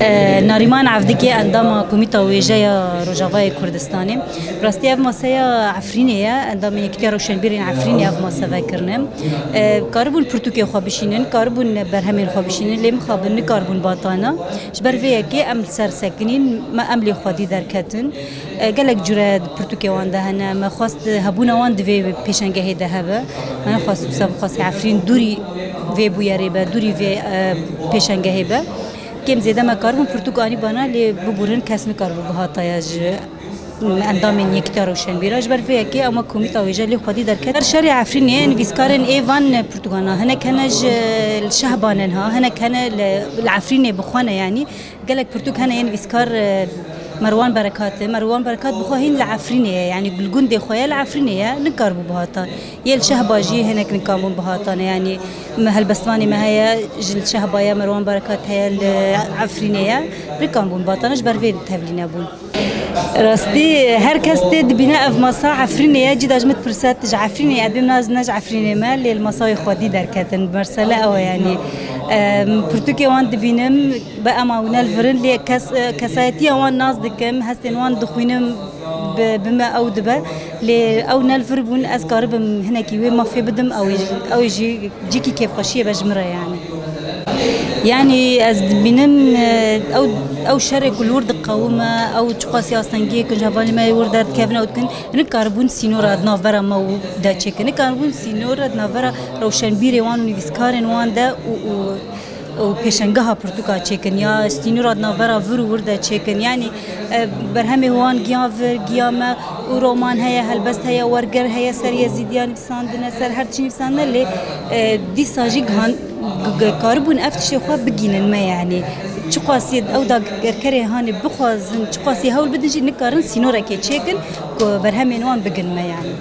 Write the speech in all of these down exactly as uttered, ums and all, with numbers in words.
E, Nariman Evdikê, endama Komîta Wêje ya Rojavayê Kurdistanê. Rastî ev maseya Efrînê ye, endamên Yekîtiya Rewşenbîrên Efrînê ev mase vekirine. E, karibûn pirtûkê xwe bişînin, karibûn berhemên xwe bişînin, lê mixabin nikaribûn batana. Ji ber vê yekê em li ser sekinîn, me em lê xwedî derketin. E, gelek cure di pirtûkê wan de hene. Me xwest hebûna wan di vê pêşengehê de hebe. Me nexwest wisa bixwest Efrîn dûrî vê bûyerê be, dûrî vê, e, pêşengehê be. Kêm zêde me karibûn pirtûk anî bana, lê biburin kes nikaribû bihataya ji endamên Yekîtiya Rewşenbîra. Ji ber vê yekê ama Komîta Wêje lê xwedî derket. Her şerê Efrînê nivîskarên ê van pirtûkana. Hinek hene ji, li Şehbanen ha, hinek hene li, li Efrînê bi xwe ne yanî. Gelek pirtûk hene yên nivîskar, e, Merwan Berekat e. Merwan Berekat bi xwe hîn li Efrînê ye, yanî li gundê xwe ye, li Efrînê ye, nikaribû bihata. Yê li Şehba jî hinek nikaribûn bihatane, yanî me helbestvanê me heye, ji li Şehba ye, Merwan Berekat heye, li Efrînê ye, nikaribûn bihatane, ji ber vê tevlî nebûn. Rastî her kes tê dibîne ev masa Efrînê ye, cî da ji min dipirse, "Tu ji Efrînê?" Ez bêm, "Na, ez ne ji Efrînê me, lê li masa wê xwedî derketin." Mesele ew e, yanî, em, pirtûkê wan dibînim, Be ema ew ne li vir in, lê kes, kesayetiya wan nas dikim, hestên wan dixwînim, bi, bi me ew dibe. Lê ew ne li vir bûn, ez karibim hinekî wê mafê bidim, ew ê jî, ew ê jî cîkî kêfxweşiyê be ji min re, yanî. Yanî ez dibînim, e, ew, ew şerê ku li wir diqewime, ew çiqasî astengiyê ku ji hevalên me yê wir derdikevin, ew dikin, nikaribûn sînora di navbera me û de çêkin. Nikaribûn sînora di navbera rewşenbîrê wan û nivîskarên wan de û, û û pêşengeha pirtûka çêkin ya sînora di navbera vir û wir de çêkin. Yanî, e, berhemê wan giya vir, giya me û roman heye, helbest heye, werger heye, ser Yezîdiya nivîsandine, ser her tiştî nivîsandine, lê, e, dîsa jî gihan-, g-, g-, karibûn ev tiştê xwe bigînin me, yanî. Çiqasî ew dagirkerê hanê bixwazin, çiqasî hewl bidin jî nikarin sînorekê çêkin ku berhemên wan bigin me, yanî.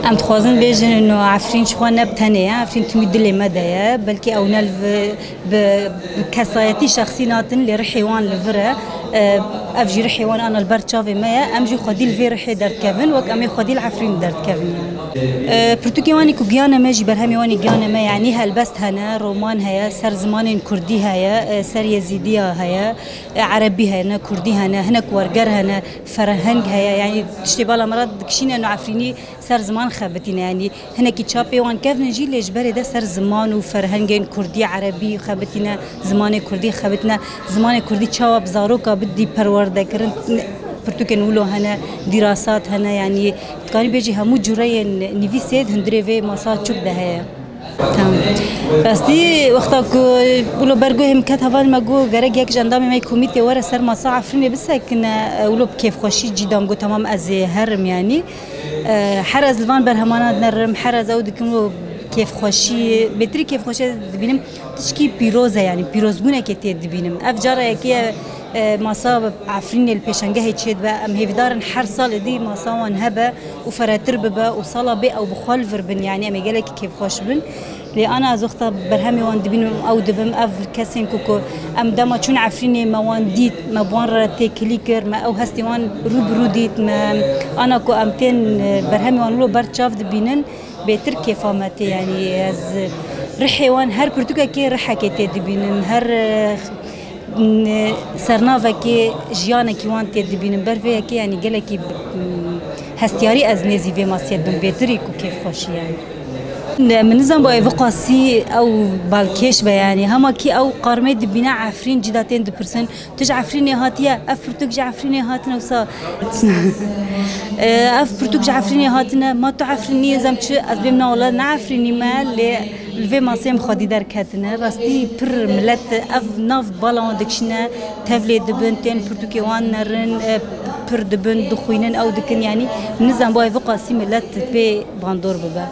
Em dixwazin bêjin, no, Efrîn ji xwe ne bi tenê ye, Efrîn timî dilê me de ye, belkî ew ne li vi-, bi, bi kesayetî şexsî natin, lê rihê wan li vir e. E, ev jî rihê wan ana li ber çavê me ye. Em jî xwedî li vê rihê derdikevin, wek em ê xwedî li Efrînê derdikevin, yanî. E, pirtûkê wan ê ku giyane me jî, berhemê wan ê giyane me, yanî helbest hene, roman heye, ser zimanên kurdî heye, e, ser yezîdiya heye, e, erebî hene, kurdî hene, hinek werger hene, ferheng heye, yanî tiştê bala me re dikişîne, no Efrînî ser ziman xebitîne, yanî hinekî çapê wan kevn in jî, lê ji berê de ser ziman û ferhengên kurdî, erebî xebitîne, zimanê kurdî xebitîne, zimanê kurdî çawa bi zaroka bidî perwerdekirin, pirtûkên wilo hene, dîrasat hene, yanî dikanî bêjî hemû cureyên nivîsê di hundirê vê masa çûk de heye. Tamam. Rastî, wexta ku wilo ber guhê min ket, hevalê me got, gerek yek ji endamê me yê komîtê were ser masa Efrînê bisekine, e, wilo bi kêfxweşî cî da min, got, "Tamam, ez ê herim, yanî." E, her ez li van berhemana dinerim, her ez ew dikim, wilo kêfxweşî, bêtirî kêfxweşî dibînim, tişkî pîroz e, yanî pîrozbûnekê tê dibînim. Ev cara yekê ye, e, masa Efrînê li pêşengehê çêdibe, em hêvîdar in her sal êdî masa wan hebe û feretir bibe û sala bê ew bi xwe li vir bin, yanî em ê gelekî kêfxweş bin. Lê ana ez wexta berhemê wan dibînim, ew dibim, ev kesên ku, ku em dema çûn Efrînê me wan dît, me bi wan re têkilî kir, me ew hestê wan rû bi rû dît, me ana ku em tên, e, berhemê wan wilo ber çav dibînin, bêtir kêfa me tê, yanî ez rihê wan her pirtûkekê rihekê tê dibînim, her, e, n-, sernavekê jiyanekî wan tê dibînim. Ber vê yekê, yanî gelekî, m, hestiyarî ez nêzî vê masiyê dibim, bêtirî ku kêfxweşî, yanî. Ne, min nizam bo ê viqasî ew balkêş be, yanî hema kî ew qarmê dibîne Efrîn cî da tên dipirsin, "Tu ji Efrînê hatiye?" Ev pirtûk ji Efrînê hatine wisa. E, ev pirtûk ji Efrînê hatine, "Ma tu Efrînî yî?" Ez em çi, ez bêm, "Na wele ne Efrînî me, lê li vê masê em xwedî derketine." Rastî pir milet ev nav bala wan dikişîne, tevlê dibin, tên pirtûkê wan nerin, e, pir dibin, dixwînin, ew dikin, yanî nizam bo ev viqasî milet pê bandor bibe.